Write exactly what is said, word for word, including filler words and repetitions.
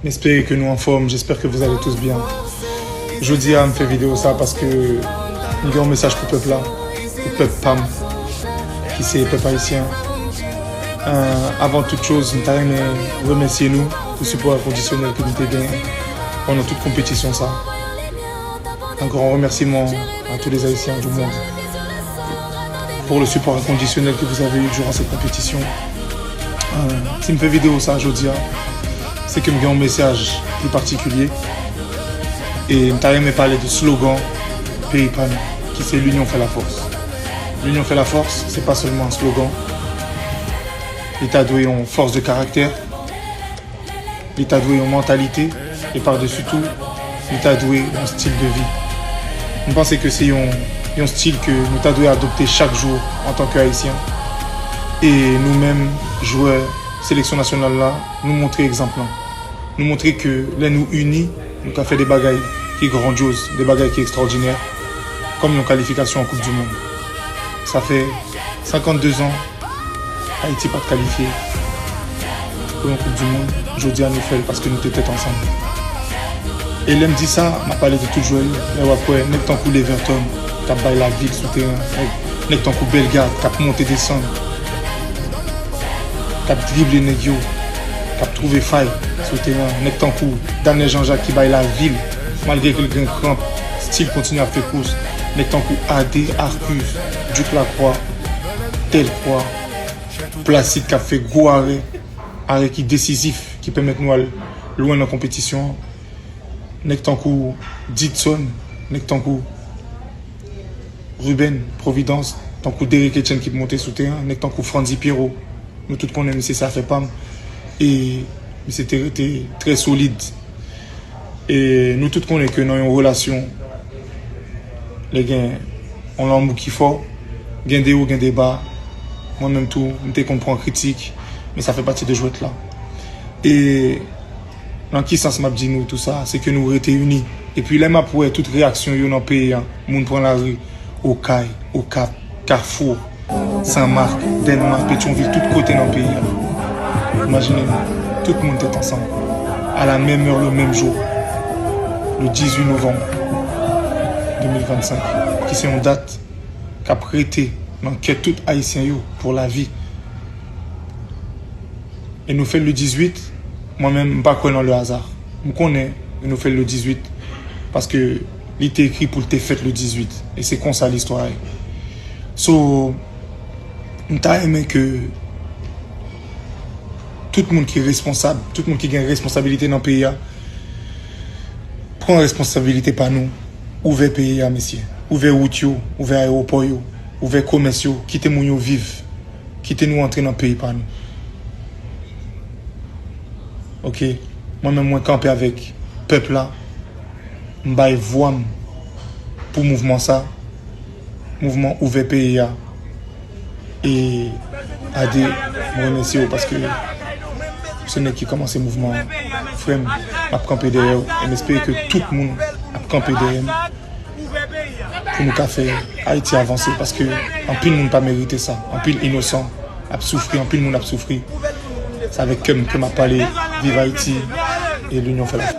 M espere ke nou anfòm, j'espère que vous allez tous bien. Jodi a, m fè videyo sa paske m gen yon mesaj pou pèp la, pou pèp pa m, ki se pèp ayisyen. Euh, avan tout choz, m ta renmen remèsye nou pou sipò enkondisyonèl ke nou te gen pandan tout konpetisyon sa. Un grand remerciement à tous les Haïtiens du monde pour le support inconditionnel que vous avez eu durant cette compétition. Euh, si m fè videyo sa jodi a, se ke m gen yon mesaj pli patikilye. E m ta renmen pale de slogan peyi pa nou, ki se L'union fait la force. L'union fait la force, se pa sèlman yon slogan. Li ta dwe yon fòs de karaktè. Li ta dwe yon mantalite, e padesi tou, li ta dwe yon stil de vi. M panse ke se yon, yon stil ke nou ta dwe adopte chak jou antanke Ayisyen. E nou menm, jwè seleksyon nasyonal la, nou montre egzanp lan. Nou montre ke lè nou ini, nou ka fè de bagay ki grandyoz, de bagay ki ekstrawòdinè, kòm yon kalifikasyon an Koup di Mond. Sa fè senkannde zan Ayiti pa t kalifye pou yon Koup di Mond. Jodi a, nou fè l paske nou te tèt ansanm. E lè m di sa, m ap pale de tout jwè yo. Lè w ap wè nèg tankou Leverton k ap bay lavil sou teren, nèg, nèg tankou Bellegarde k ap monte desann, k ap drible nèg yo, k ap twouve fay sou teren, nèg tankou Daniel Jean-Jacques ki bay lavil, malgre ke l gen kranp, still kontinye ap fè kous, nèg tankou Adé, Arcus, Duc Lacroix, Delcroix, Placide k ap fè gwo arè, arè ki desizif, ki pèmèt nou al lwen nan konpetisyon an. Nèg tankou Didson, nèg tankou Ruben Providence, tankou Derrick Etienne ki monte sou teren, nèg tankou Frandy Pierrot. Nou tout konnen misye se afè pa m. E misye te rete trè solid. E nou tout konnen ke nan yon relasyon, lè gen yon lanmou ki fò, gen de wo, gen de ba. Mwen menm tou, m te konn pran kritik, men sa fè pati de jwèt la. E nan ki sans m ap di nou tou sa? Se ke nou rete ini. Epi lè m ap wè tout reyaksyon yo nan peyi a, moun pran lari, Okay, Okap, Kafou, Senmak, Dèlma, Petyonvil, tout kote nan peyi a. Imajine nou, tout moun tèt ansanm. À la même heure, le même jour, le dizwit novanm de mil vennsenk, ki se yon dat k ap rete nan kè tout Ayisyen yo pou lavi. E nou fè l le dizwit, mwen menm, m pa kwè nan le hasard. M konnen nou fè l le dizwit paske li te ekri pou l te fèt le dizwit. E se konsa listwa ye. So, m ta renmen ke tout moun ki responsab, tout moun ki gen responsabilite nan peyi a, pran responsabilite pa nou, ouvè peyi a, mesye. Ouvè wout yo, ouvè ayewopò yo, ouvè komès yo, kite moun yo viv, kite nou antre nan peyi pa nou. Oke? Mwen menm, mwen kanpe avèk pèp la, m bay vwa m pou mouvman sa, mouvman ouvè peyi a. E Adé, m remèsye w paske se nèg ki kòmanse mouvman an. Frè m, m ap kanpe dèyè w e m espere ke tout moun ap kanpe dèyè m pou nou ka fè Ayiti avanse, paske anpil moun pa merite sa. Anpil inosan ap soufri, anpil moun ap soufri. Se avèk kè m ke m ap pale. Viv Ayiti e L'union fait la force.